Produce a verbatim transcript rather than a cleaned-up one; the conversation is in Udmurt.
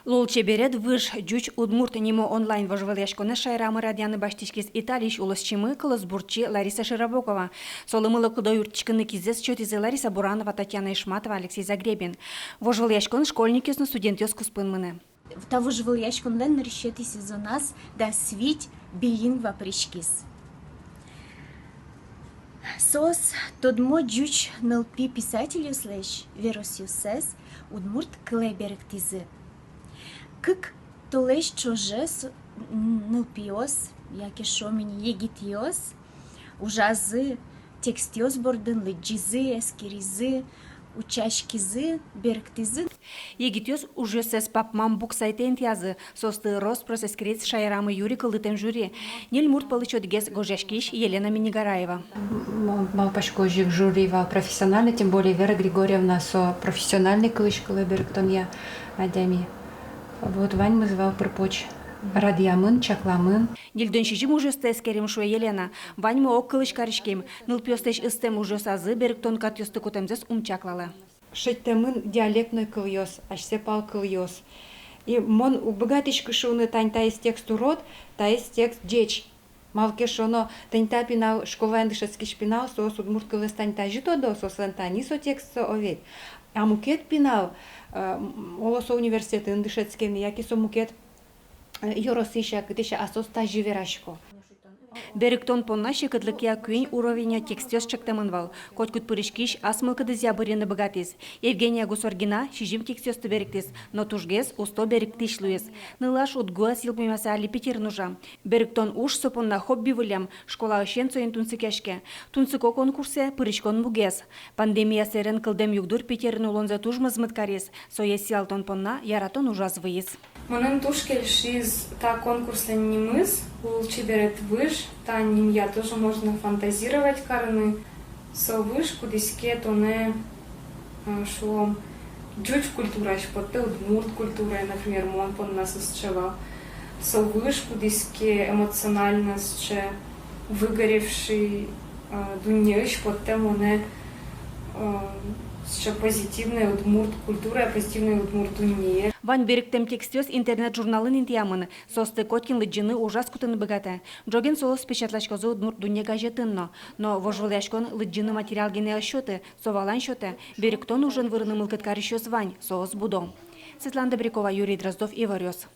«Лулчеберет выж. Ӟуч, удмурт» нимо онлайн-вожвылъяськонэз шаерамы радъяны басьтӥськиз Италиысь улосчимы, кылосбурчи Лариса Широбокова. Солы мылокыдо юрттӥськыны кизэс сётӥзы Лариса Буранова, Татьяна Ишматова, Алексей Загребин. Вожвылъяськон школьникъёс но студентъёс куспын мынэ. Та вожвылъяськонлэн нырысетӥ сезоназ дас вить билингва пыриськиз. Соос тодмо ӟуч нылпи писательёслэсь веросъёссэс удмурт кылэ берыктӥзы. Кык толэзь ӵоже с-, н-, нылпиос, яке шуом ини, егитъёс ужазы текстъёс бордын, лыдӟизы, эскеризы, утчаськизы, берыктӥзы. Егитъёс ужъёссэс папмам бук сайтэ интыязы, соосты рос-прос эскериз шаерамы юри кылдытэм жюри. Ньыль мурт пӧлысь одӥгез — гожъяськись Елена Миннигараева. М-, малпасько, озьы ик жюри вал профессиональный, тем более Вера Григорьевна со профессиональный кылысь кылэ берыктонъя адями. Вот ваньмыз вал пыр-поч радъямын, чакламын. Ньыльдон сизьым ужъёсты эскерим, шуэ Елена. Ваньмы ог кылысь кариським. Нылпиослэсь ыстэм ужъёсазы берыктон катъёсты кутэмзэс ум чаклалэ. Шедьтэмын диалектной кылъёс, асьсэ пал кылъёс. И мон уг быгатӥськы шуыны: тань таиз текст урод, таиз текст ӟеч. Малы ке шуоно, тань та пинал, школаын дышетскись пинал, соос удмурт кылэз тань тазьы тодо, соослэн тани со текстсэ, о ведь. А мукет пинал, э, м, оло со университетын дышетскем, яке со мукет, э, ёросысь-а, кытысь-а, а соос тазьы верасько. Берыктон понна секытлыкъя куинь уровенья текстъёс чектэмын вал. Котькуд пыриськись ас мылкыдызъя бырйыны быгатӥз. Евгения Гусоргина сизьым текстъёсты берыктӥз, но тужгес усто берыктӥсь луиз. Нылаш УдГУ-ез йылпумъяса али Питерын ужа. Берыктон уж со понна хобби вылэм, школаысен соин тунсыкъяське. Тунсыко конкурсэ пыриськон мугез. Пандемия сэрен кылдэм югдур Питерын улонзэ туж мозмыт кариз. Сое сиялтон понна яратон ужаз выйиз. Мыным туж кельшиз та конкурслэн нимыз «Лулчеберет выж». Та нимъя тоже можно фантазировать карыны. Со выж, кудӥз ке тонэ, э, шуом, ӟуч культураысь поттэ удмурт культурае, например, мон понна со сыӵе вал. Со выж, кудӥз ке эмоционально сыӵе выгоревший, э, дуннеысь поттэ монэ, э, сыӵе позитивной удмурт культурае, позитивной удмурт дуннее. Вань берыктэм текстъёс интернет-журналын интыямын. Соосты котькин лыдӟыны, ужаз кутыны быгатэ. Ӝоген соос печатласькозы «Удмурт дунне» газетын но. Но вожвылъяськон лыдӟыны материал гинэ ӧз сёты, со валан сётэ: берыктон ужен вырыны мылкыд карисьёс вань, соос будо. Светлана Добрякова, Юрий Дроздов, «Иворъёс».